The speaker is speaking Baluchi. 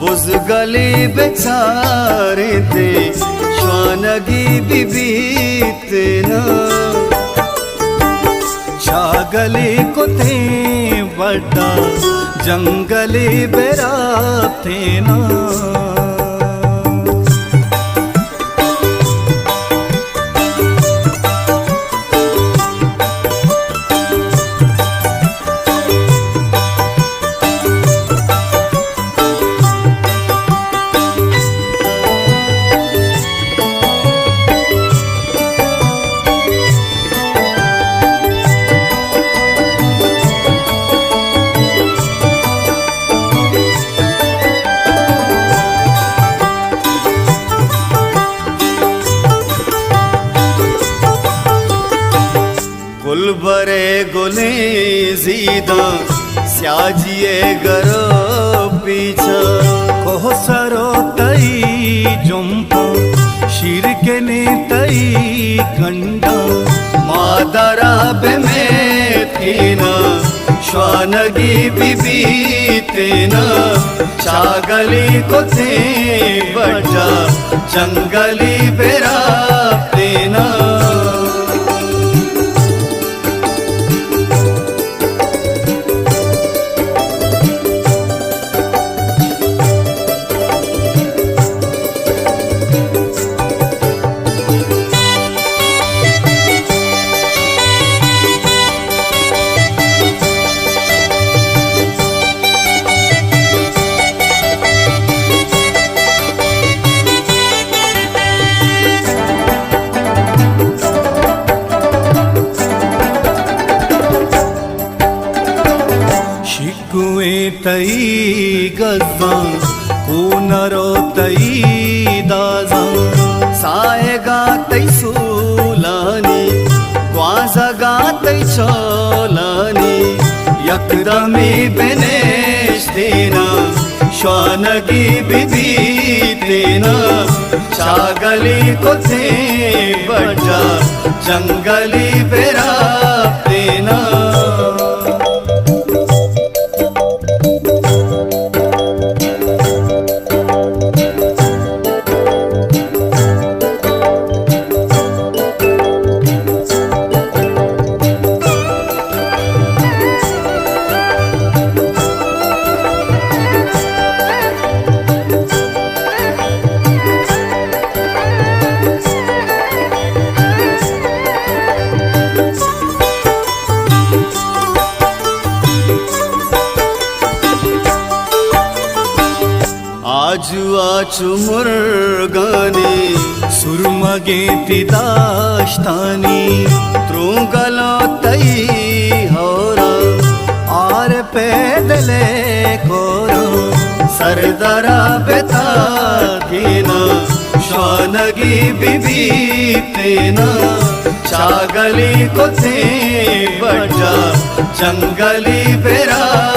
بزگلی بچارینتے شوانگی ببیتینا، چاگلی کتیں بڈا جنگلی براتینا۔ گل برے گلیں زیداں، سیاجی ءِ گرو پیچاں۔ کوہ سر ءُ تئی جمپاں، شیر کنیں تئی کنڈاں۔ مادر ءَ بہ میتکینا، شوانگی ببیتینا، چاگلی کتیں بڈا جنگلی براتینا۔ شکویں تئی گزاں، کونر ءُ تئی دازاں، ساہگاں تئی سولانی، گوانزگاں تئی چولانی، یکدمی بنشتینا، شوانگی ببیتینا، چاگلی کتیں بڈا جنگلی براتینا۔ آجو ءَ چو مرگانی سرمگیں تئی داشتانی، ترونگل ءُ تئی ہوراں، آر پیدل ءِ کوراں، سردر ءَ بتاکینا، شوانگی ببیتینا، چاگلی کتیں بڈا جنگلی برا